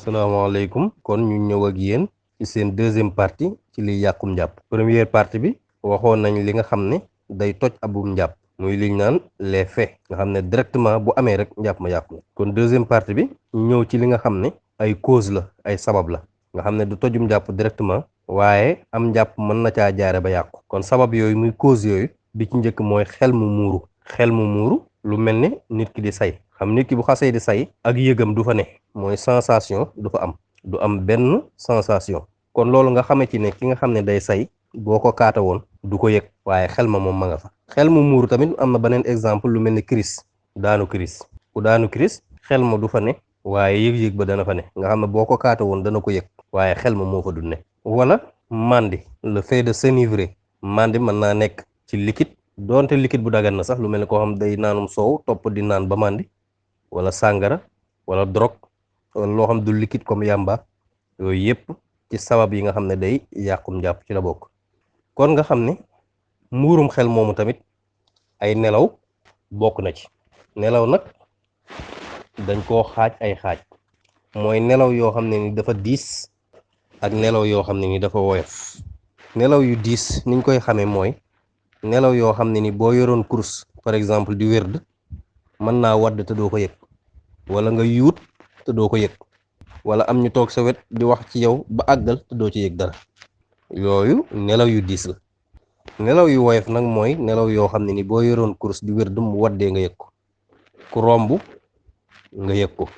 salaamaaleykum kon ñu ñëw ak yéen ci seen deuxième partie ci liy yàqum njàpp première partie bi waxoon nañ li nga xam ne day toj abum njàpp muy liñ naan les faits nga xam ne directement bu amee rek njàpp ma yàqu na kon deuxième partie bi ñëw ci li nga xam ne ay cause la ay sabab la nga xam ne du tojum njàpp directement waaye am njàpp mën na caa jaare ba yàqu kon sabab yooyu muy cause yooyu bi ci njëkk mooy xel mu muuru lu mel ne nit ki di say xam nit ki bu xasee di say ak yëgam du fa ne mooy sensation du fa am du am benn sensation kon loolu nga xamee ci ne ki nga xam ne day say boo ko kaata woon du ko yëg waaye xel ma moom ma nga fa xel mu muuru tamit am na beneen exemple lu mel ni crise daanu crise ku daanu crise xel ma du fa ne waaye yëg-yëg ba dana fa ne nga xam ne boo ko kaata woon dana ko yëg waaye xel ma moo fa du ne wala mandi le fait de s'enivrer mandi mën naa nekk ci liquide doonte liquide bu dagan na sax lu mel ni koo xam day naanum soow topp di naan ba mandi wala sàngara wala drogue wala loo xam du liquide comme yàmba yooyu yëpp ci sabab yi nga xam ne day yàqum njàpp ci la bokk kon nga xam ne muurum xel moomu tamit ay nelaw bokk na ci nelaw nag dañ koo xaaj ay xaaj mooy nelaw yoo xam ne ni dafa diis ak nelaw yoo xam ne ni dafa woyof nelaw yu diis niñ koy xamee mooy nelaw yoo xam ne ni boo yoroon course par exemple di wérd mën naa wadd te doo ko yëg wala nga yuut te doo ko yëg wala am ñu toog sa wet di wax ci yow ba àggal te doo ci yëg dara yooyu nelaw yu diis la nelaw yu woyof nag mooy nelaw yoo xam ne ni boo yoroon course di wérd mu waddee nga yëg ko ku romb nga yëg ko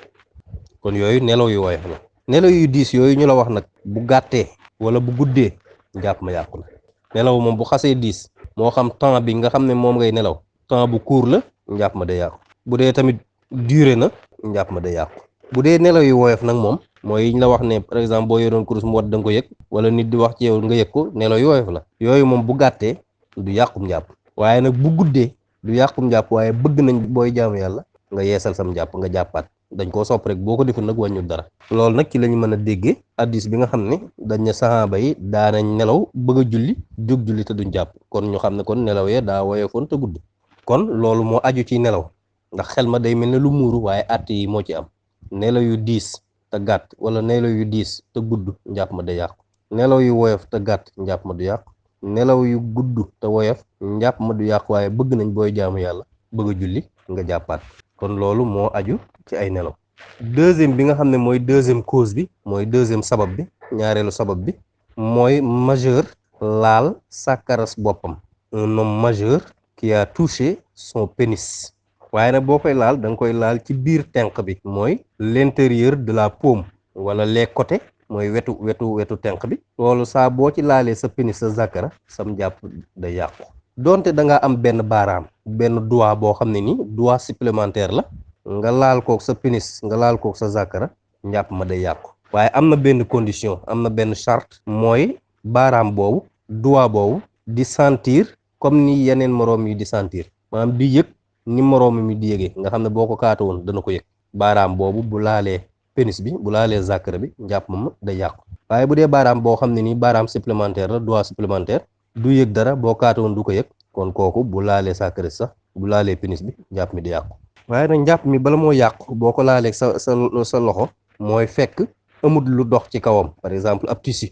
kon yooyu nelaw yu woyof la nelaw yu diis yooyu ñu la wax nag bu gàttee wala bu guddee njàpp ma yàqu la nelaw moom bu xasee diis moo xam temps bi nga xam ne moom ngay nelaw temps bu court la njàpp ma day yàqu bu dee tamit duré na njàpp ma day yàqu bu dee nelaw yu woyof nag moom mooy yiñ la wax ne par exemple boo yoroon kurus mu wat da nga ko yëg wala nit di wax ci yow nga yëg ko nelaw yu woyof la yooyu moom bu gàttee du yàqum njàpp waaye nag bu guddee du yàqum njàpp waaye bëgg nañ booy jaamu yàlla nga yeesal sam njàpp nga jàppaat dañ koo sopp rek boo ko deful nag wàññul dara loolu nag ci lañu mën a déggee addis bi nga xam ne dañ ne saxaaba yi daanañ nelaw bëgg a julli jóg julli te duñ jàpp kon ñu xam ne kon nelaw yee daa woyofoon te gudd kon loolu moo aju ci nelaw ndax xel ma day mel ne lu muuru waaye àtte yi moo ci am nelaw yu diis te gàtt wala nelaw yu diis te gudd njàpp ma day yàqu nelaw yu woyof te gàtt njàpp ma du yàqu nelaw yu gudd te woyof njàpp ma du yàqu waaye bëgg nañ booy jaamu yàlla bëgg a julli nga jàppaat kon loolu moo aju ci ay nelaw deuxième bi nga xam ne mooy deuxième cause bi mooy deuxième sabab bi ñaareelu sabab bi mooy majeur laal sàkkaras boppam un homme majeur qui a touché son pénis waaye nag boo koy laal da nga koy laal ci biir tenq bi mooy l'intérieur de la paume wala les côtés mooy wetu tenq bi loolu saa boo ci laalee sa pénis sa zakara sam jàpp day yàqu donte da nga am benn baaraam benn doigt boo xam ne ni doigt supplémentaire la nga laal kook sa pénis nga laal kook sa zakara njàpp ma day yàqu waaye am na benn condition am na benn charte mooy baaraam boobu doigt boobu di sentir comme ni yeneen moroom yi di sentir maanaam di yëg ni moroom mi di yëgee nga xam ne boo ko kaata woon dana ko yëg baaraam boobu bu laalee pénis bi bu laalee zakara bi njàpp ma day yàqu waaye bu dee baaraam boo xam ne nii baaraam supplémentaire la doigt supplémentaire du yëg dara boo kaata woon du ko yëg kon kooku bu laalee zakara sax bu laalee pénis bi njàpp mi di yàqu waaye nag njàpp mi bala moo yàqu boo ko laalee sa loxo mooy fekk amul lu dox ci kawam par exemple ab tissu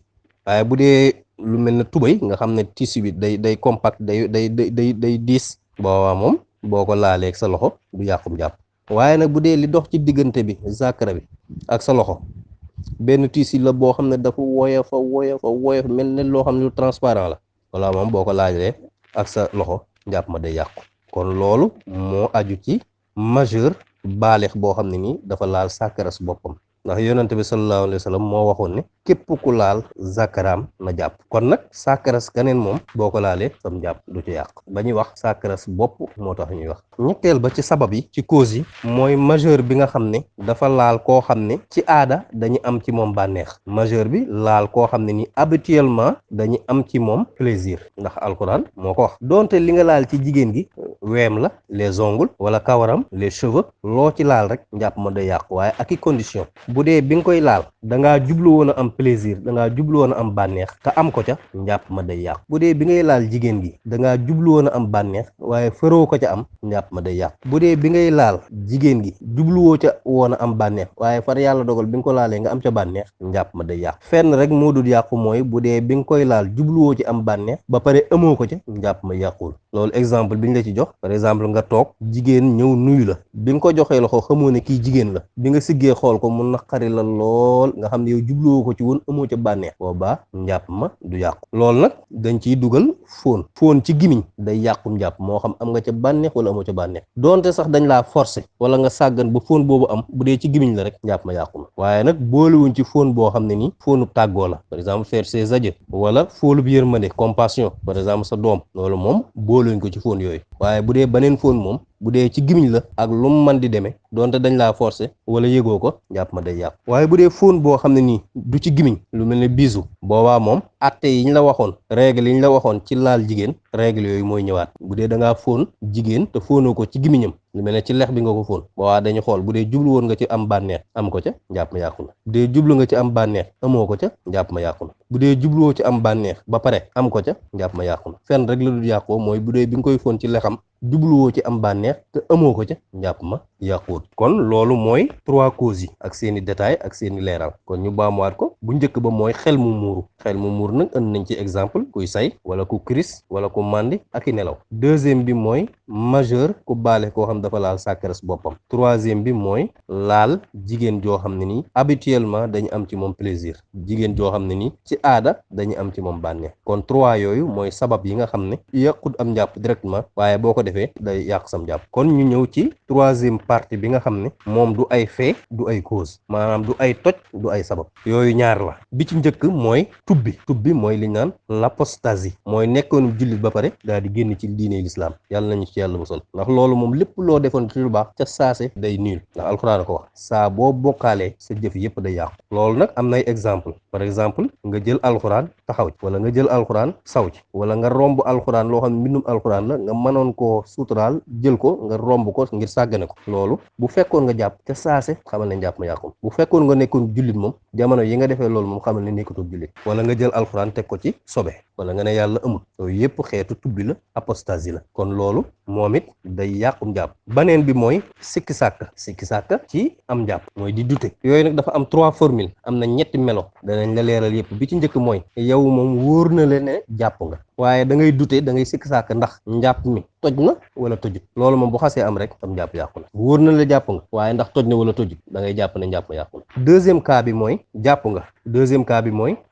waaye bu dee lu mel ne tubay nga xam ne tissu bi day compact day diis boobaa moom boo ko laalee sa loxo du yàqum jàpp waaye nag bu dee li dox ci diggante bi zakara bi ak sa loxo benn tissu la boo xam ne dafa woyof mel ne loo xam ne lu transparent la wala moom boo ko laalee ak sa loxo njàpp ma day yàqu kon loolu moo aju ci majeur baaleex boo xam ne nii dafa laal sàkkaras boppam ndax yonente bi sallallahu alayhi wa sallam moo waxoon ne képp ku laal zakaraam na jàpp kon nag sàkkaras kaneen moom boo ko laalee sam jàpp du ci yàq ba ñuy wax sàkkaras bopp moo tax ñuy wax ñetteel ba ci sabab yi ci cause yi mooy majeur bi nga xam ne dafa laal koo xam ne ci aada dañu am ci moom bànneex majeur bi laal koo xam ne ni habituellement dañu am ci moom plaisir ndax alquran moo ko wax donte li nga laal ci jigéen gi weem la les ongles wala kawaram les cheveux loo ci laal rek njàpp ma day yàqu waaye ak i condition bu dee bi nga koy laal dangaa jublu woon a am plaisir da ngaa jublu woon a am bànneex te am ko ca njàpp ma day yàqu. bu dee bi ngay laal jigéen gi da ngaa jublu woon a am bànneex waaye faroo ko ca am njàpp ma day yàqu. bu dee bi ngay laal jigéen gi jubluwoo ca woon a am bànneex waaye far yàlla dogal bi nga ko laalee nga am ca bànneex njàpp ma day yàqu. fenn rek moo dul yàqu mooy bu dee bi nga koy laal jubluwoo ci am bànneex ba pare amoo ko ca njàpp ma yàquwul. loolu exemple bi ñu la ci jox par exemple nga toog jigéen ñëw nuyu la bi nga ko joxee loxo xamoo ne kii jigéen la bi nga siggee xool ko mu naqari la lool nga xam ne yow jubluwoo ko ci woon amoo ca bànneex boobaa njàpp ma du yàqu. loolu nag dañ ciy dugal fóon ci gimiñ day yàqum njàpp moo xam am nga ca bànneex wala amoo ca bànneex donte sax dañ laa forcer wala nga sàggan ba fóon boobu am bu dee ci gimiñ la rek njàpp ma yàqu na. waaye nag boolewuñ ci fóon boo xam ne nii fóonu tàggoo la par exemple faire ses adieux wala fóolub yërmande compassion par exemple sa doom loolu moom boolewuñ ko ci fóon yooyu. waaye bu dee beneen fóon moom bu dee ci gimiñ la ak lu mu mën di demee donte dañ laa forcer wala yëgoo ko njàpp ma day yàqu. waaye bu dee fóon boo xam ne nii du ci gimiñ lu mel ne bisu boobaa moom atte yi ñu la waxoon règle yi ñu la waxoon ci laal jigéen règle yooyu mooy ñëwaat. bu dee da ngaa fóon jigéen te fóonoo ko ci gimiñam lu mel ne ci lex bi nga ko fóon boobaa dañu xool bu dee jublu woon nga ci am bànneex am ko ca njàpp ma yàqu na. bu dee jublu nga ci am bànneex amoo ko ca njàpp ma yàqu na. bu dee jubluwoo ci am bànneex ba pare am ko ca njàpp ma yàqu na. fenn rek la dul yàqoo mooy bu dee bi nga koy fóon ci lexam jubluwoo ci am bànneex te amoo ko ca njàpp ma yàquwut. kon loolu mooy 3 causes yi ak seeni détail ak seeni leeral. kon ñu baamuwaat ko bu njëkk ba mooy xel mu muuru nag ënd nañ ci exemple kuy say wala ku crise wala ku màndi ak i nelaw. deuxième bi mooy majeur ku baale koo xam dafa laal sàkkaras boppam. troisième bi mooy laal jigéen joo xam ne nii habituellement dañu am ci moom plaisir jigéen joo xam ne nii ci aada dañu am ci moom bànneex. kon 3 yooyu mooy sabab yi nga xam ne yàqut am njàpp directement waaye boo ko defee day yàq sam njàpp. kon ñu ñëw ci troisième partie bi nga xam ne moom du ay fait du ay cause maanaam du ay toj du ay sabab. yooyu ñaar la bi ci njëkk mooy tubbi mooy li ñu naan l'apostasie mooy nekkoon jullit ba pare daal di génn ci diine l'islam yàlla nañu ci yàlla musal ndax loolu moom lépp loo defoon ci lu baax ca saase day nul ndax alxuraan ko wax saa boo bokkaalee sa jëf yëpp day yàqu. loolu nag am nay exemple par exemple nga jël alxuraan taxaw ci wala nga jël alxuraan saw ci wala nga romb alxuraan loo xam ne mbindum alxuraan la nga mënoon koo suturaal jël ko nga romb ko ngir sàggane ko loolu bu fekkoon nga jàpp ca saase xamal ne njàpp ma yàqu. bu fekkoon nga nekkoon jullit moom jamono yi nga defee loolu moom xamal ne nekkatoo jullit wala nga jël alxuraan teg ko ci sobe wala nga ne yàlla amul yooyu yëpp xeetu tubbi la apostasie la. kon loolu moom it day yàqum njàpp. baneen bi mooy sikki sàkka ci am njàpp mooy di dute. yooyu nag dafa am 3 formules am na 3 melo danañ la leeral yëpp bi ci njëkk mooy yow moom wóor na la ne jàpp nga waaye da ngay dute da ngay sikki sàkk ndax njàpp mi toj na wala tojut loolu moom bu xasee am rek am njàpp yàqu na. wóor na la jàpp nga waaye ndax toj na wala tojut da ngay jàpp ne njàpp yàqu na. deuxième cas bi mooy jàpp nga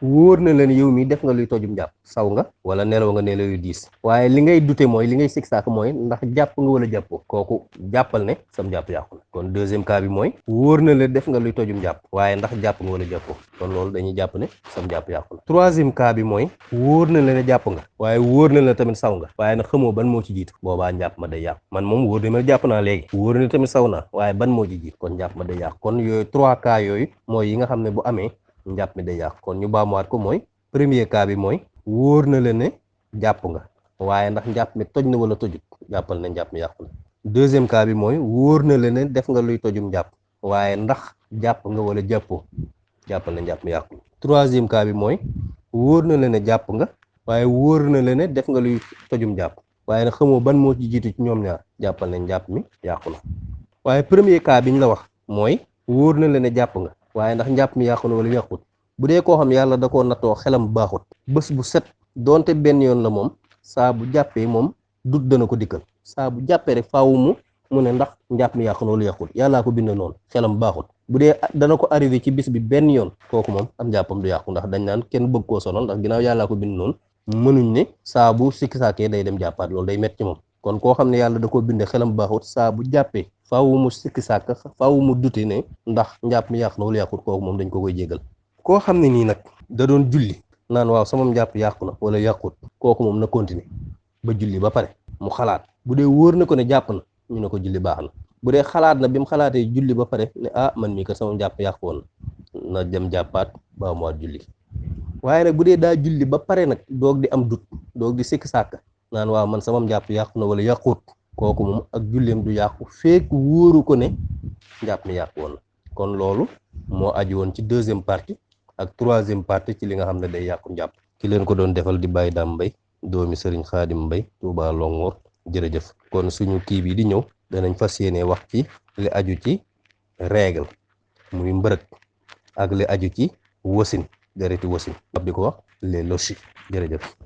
wóor na la ne yow mi def nga luy tojum njàpp saw nga wala nelaw nga nelaw yu diis waaye li ngay dute mooy li ngay sikki sàkk mooy ndax jàpp nga wala jàppoo kooku jàppal ne sam njàpp yàqu na. kon deuxième cas bi mooy wóor na la def nga luy tojum njàpp waaye ndax jàpp nga wala jàppoo kon loolu dañuy jàpp ne sam njàpp yàqu na. troisième cas bi mooy wóor na la ne jàpp nga waaye wóor na la tamit saw nga waaye nag xamoo ban moo ci jiitu boobaa njàpp ma day yàqu. man moom wóor na ma jàpp naa léegi wóor na tamit saw naa waaye ban moo ci jiitu kon njàpp ma day yàqu. kon yooyu 3 cas yooyu mooy yi nga xam ne bu amee njàpp mi day yàqu. kon ñu baamuwaat ko mooy premier cas bi mooy wóor na la ne jàpp nga waaye ndax njàpp mi toj na wala tojut jàppal ne njàpp mi yàqu na. deuxième cas bi mooy wóor na la ne def nga luy tojum njàpp waaye ndax jàpp nga wala jàppoo jàppal ne njàpp mi yàqu na. troisième cas bi mooy wóor na la ne jàpp nga waaye wóor na la ne def nga luy tojum njàpp waaye nag xamoo ban moo ci jiitu ci ñoom ñaar jàppal ne njàpp mi yàqu na. waaye premier cas bi ñu la wax mooy wóor na la ne jàpp nga waaye ndax njàpp mi yàqu na wala yàqut. bu dee koo xam yàlla da koo nattoo xelam baaxut bés bu set donte benn yoon la moom saa bu jàppee moom dut dana ko dikkal saa bu jàppee rek faawu mu ne ndax njàpp mi yàqu na wala yàqut yàllaa ko bind noonu xelam baaxut. bu dee dana ko arrivé ci bis bi benn yoon kooku moom am njàppam du yàqu ndax dañ naan kenn bëgg koo sonal ndax ginnaaw yàllaa ko bind noonu mënuñ ne saa bu sikki saakee day dem jàppaat loolu day metti ci moom. kon koo xam ne yàlla da koo binde xelam baaxut saa bu jàppee faawu mu sikki sàkk faawu mu duti ne ndax njàpp mi yàqu na wala yàqut kooku moom dañ ko koy jégal. koo xam ne nii nag da doon julli naan waaw sama njàpp yàqu na wala yàqut kooku moom na continuer ba julli ba pare mu xalaat bu dee wóor na ko ne jàpp na ñu ne ko julli baax na. bu dee xalaat na bi mu xalaatee julli ba pare ne man mii ko sama njàpp yàqu woon na dem jàppaat ba mu waat julli. waaye nag bu dee daa julli ba pare nag doog di am dut doog di sikk sàkk naan waaw man sama njàpp yàqu na wala yàquut kooku moom ak julleem du yàqu feek wóoru ko ne njàpp mi yàqu woon na. kon loolu moo aju woon ci deuxième partie ak troisième partie ci li nga xam ne day yàqu njàpp. ki leen ko doon defal di Baye Dame Mbaye doomi Serigne Khadim Mbaye Touba Longh jërëjëf. kon suñu kii bi di ñëw danañ fas yéene wax ci li aju ci règle muy mbërëg ak li aju ci wasin dereti wasin ab di ko wax les lochi jërëjëf.